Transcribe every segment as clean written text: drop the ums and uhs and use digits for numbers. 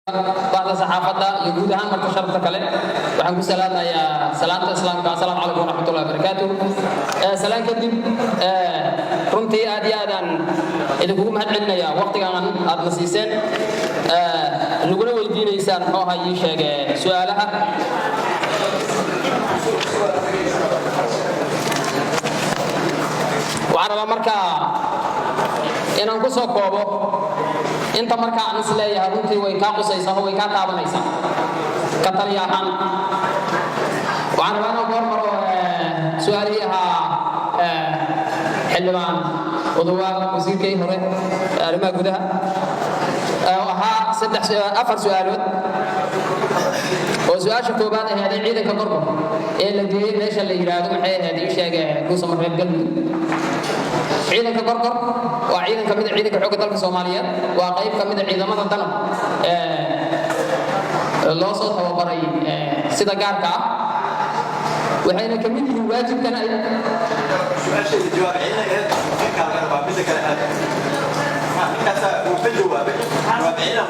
Bahda saxaafadda iyo guud ahaan marka sharafta kale, waxaan ku salaamayaa salaanta Islaamka: asalaamu calaykum waraxmatullahi wabarakaatu. Salaan kadib, runtii aad iyo aadaan idinkugu mahad celinayaa waqtigan aad na siiseen, naguna weydiinaysaan, muxuu ahaa ii sheege, su-aalaha. Waxaan rabaa marka inaan ku soo koobo inta markaa aan is leeyahay runtii way kaa qusaysaa oo way kaa taabanaysaa ka taliya ahaan. Waxaan rabaa inaan ku hormaro su-aalihii ahaa xildhibaan Odowa, wasiirkii hore arrimaha gudaha, oo ahaa saddex afar su-aalood, oo su-aasha koobaad aheeday ciidanka Gorgor ee la geeyey meesha la yidhaahdo, maxay ahayd ii sheege, Dhuusamareeb, Galmudug. Ciidanka Gorgor waa ciidan ka mid a ciidanka xoogga dalka Soomaaliyeed, waa qayb ka mid a ciidamada Danab loo soo tababaray sida gaarka ah, waxayna ka mid yihiin waajibkana ay Su-aasheeda jawaab celin ahayd ninkaa laga rabaa. Midda kale aad ninkaasaa uu ka jawaabay, jawaab celina.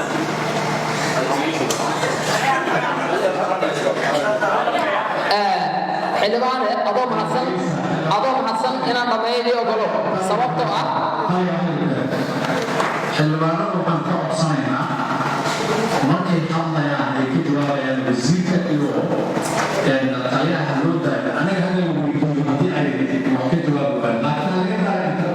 Xildhibaane, adoo mahadsan, adoo mahadsan, inaan dhammeeyo ii ogolo, sababtoo ah Xildhibaanada waxaan ka codsanaynaa markay hadlayaan ay ka jawaabayaan wasiirka iyo taliyaha loo daayo. Aniga hadal weydiiyo haddii ay wax ka jawaabi waayaan, laakiin laga daayo inta.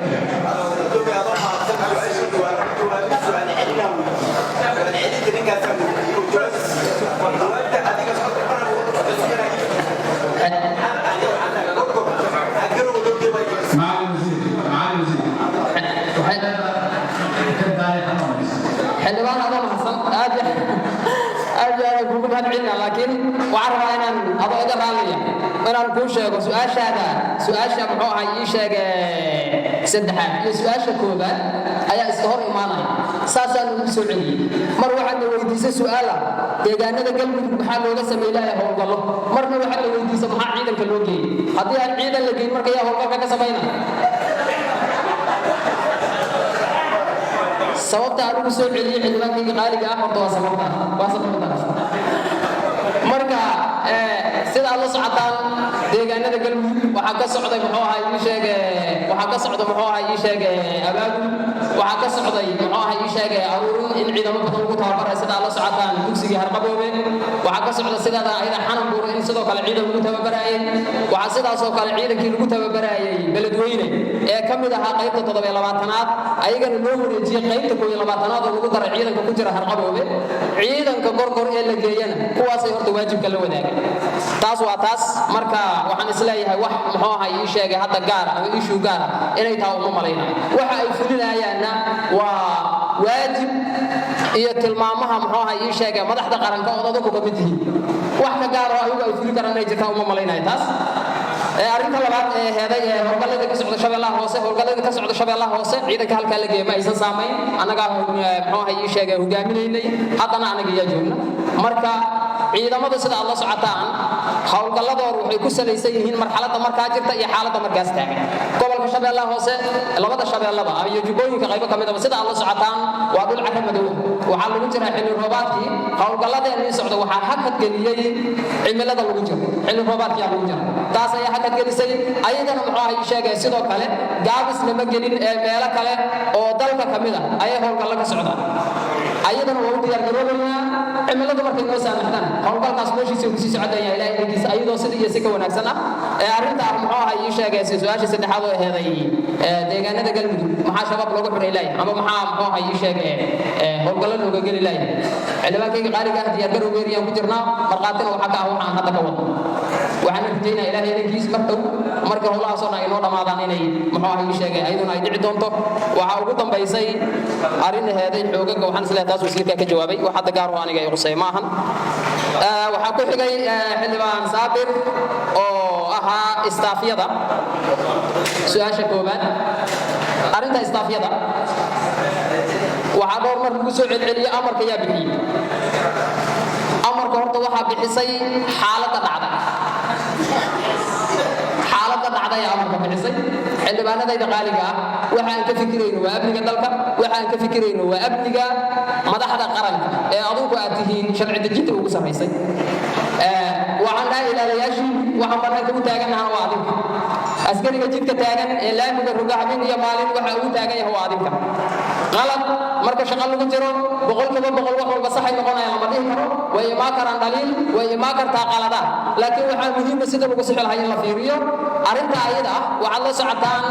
Adoo mahadsan, su-aasha jawaab jawaabin, su-aal celina weydiiyey. Su-aal celinta ninkaasaa weydiiyey oo jawaab siiyey. Jawaabta adiga Macalin wasiir, macalin wasiir, ka daaya, ha dhamayso. Xildhibaan, adoo mahadsan, aad iyo aad iyo aad kugu mahad celinaa, laakiin waxaan rabaa inaan adoo iga raalliya inaan kuu sheego su-aashaada. Su-aasha, muxuu ahay ii sheege, saddexaad iyo su-aasha koobaad ayaa iska hor imaanaya, saasaan ugu soo celiyey. Mar waxaad na weydiisay su-aala deegaanada Galmudug maxaa looga sameylaya howlgallo, marna waxaad na weydiisay maxaa ciidanka loo geeyey. Haddii aan ciidan la geyn, marka yaa howlgalka ka samaynaya? Sababta aan ugu soo celiyey, xildhibaankayga qaaliga ah, horta waa sababta, waa sababtaas. Marka sida aad la socotaan, deegaanada Galmudug waxaa ka socday, muxuu ahay ii sheege, waxaa ka socda, muxuu ahay ii sheege, abaabul. Waxaa ka socday, muxuu ahay ii sheege, aruurin in ciidamo badan lagu tababaray, sida aad la socotaan dugsigii Harqaboobe. Waxaa ka socda sidaada ayada Xanan Buuro in sidoo kale ciidan lagu tababaraayey. Waxaa sidaasoo kale ciidankii lagu tababaraayey Beledweyne ee ka mid ahaa qaybta 27aad ayagana loo wareejiyey qaybta 21aad oo lagu daray ciidanka ku jira Harqaboobe. Ciidanka Gorgor ee la geeyana kuwaasay horta waajibka la wadaagan. Taas waa taas. Marka waxaan isleeyahay wax, muxuu ahay ii sheegay, hadda gaara ama issue gaara inay tahay uma malayna. Waxa ay fulinayaanna waa waajib iyo tilmaamaha, muxuu ahay ii sheegay, madaxda qaranka ood adugu ka mid yihiin. Wax ka gaar oo ayagu ay fuli karaan inay jirtaa uma malaynayo taas. Arrinta labaad ee heeday ee howlgallada ka socda Shabeellaha Hoose, howlgallada ka socda Shabeellaha Hoose ciidanka halkaa la geeya ma aysan saamayn. Annagaa, muxuu ahay ii sheegay, hogaaminaynay, haddana anaga iyaa joogna. Marka ciidamadu, sida aad la socotaan, howlgalladoodu waxay ku salaysan yihiin marxaladda markaa jirta iyo xaaladda markaas taagan. Gobolka Shabeellaha Hoose, labada shabeellaba iyo jubbooyinka qaybo ka midaba, sida aad la socotaan, waa dhul carra madow. Waxaa lagu jiraa xilli roobaadkii. Howlgalladeenii socda waxaa hakad geliyey cimilada lagu jiro, xilli roobaadkiyaa lagu jira, taas ayaa hakad gelisay ayadana. Muxuu ahay sheegay, sidoo kale gaabis lama gelin ee meelo kale oo dalka ka mid ah ayay howlgallo ka socdaan, ayadana waa u diyaargaroobaynaa. Cimiladu markay noo saamaxdaan, howlgalkaas meeshiisa kusii socodaya, Ilahay idinkiisa, ayadoo sida iyo si ka wanaagsan ah. Ee arrinta ah, muxuu ahay ii sheegay, su-aasha saddexaad oo aheeday deegaanada Galmudug maxaa Shabaab looga xuray laaya ama maxaa, muxuu ahay ii sheegay, howlgallo looga geli laaya, xildhibaankayga qaaliga ah, diyaargarowgeeriyaan ku jirnaa. Markhaatina waxaa ka ah waxaan hadda ka wadno. Waxaan rajaynaa Ilaahay idankiis mar dhow marka howlahaasoo dhan ay noo dhammaadaan inay, muxuu ahay ii sheegay, ayaduna ay dhici doonto. Waxaa ugu dambaysay arrin aheeday xoogaga. Waxaan isleeyahay taas wasiirkaa ka jawaabay, wax hadda gaar oo aniga ay qusay ma ahan. Waxaa ku xigay xildhibaan Saabir oo ahaa istaafyada, su-aasha koobaad. Arrinta istaafyada waxaa dhowr mar lagu soo celceliyey amarka yaa bixiyey. Amarka horta waxaa bixisay xaaladda dhacday, xaaladda dhacday ayaa amarka. bixisay. Xildhibaanadayda qaaliga ah, waxa aan ka fikirayno waa amniga dalka, waxa aan ka fikirayno waa amniga madaxda qaranka ee adugu aad tihiin sharci dejinta ugu samaysay. Waxaan dhahay ilaalayaashii, waxaan bannaanka u taagannahan waa adinka. Askariga jidka taagan ee laamiga roga habeen iyo maalin waxa uu taagan yahay waa adinka. Qalad marka shaqo lagu jiro, 100% wax walba saxay noqonayaan lama dhihi karo. Way imaan karaan dhaliil, way imaan kartaa qaladaad, laakiin waxaa muhiima sida lagu sixi lahay in la fiiriyo arrinta ayada ah. Waxaad la socotaan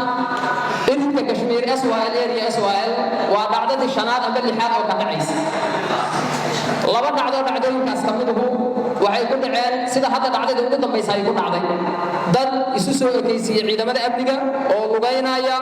iridka Kashmiir, SYL area, SYL waa dhacdadii shanaad amba lixaad oo ka dhacaysa. Laba dhacdo dhacdooyinkaas ka miduhu waxay ku dhaceen sida hadda dhacdada ugu dambaysa ay ku dhacday, dad isu soo ekaysiiyey ciidamada amniga oo lugaynaya.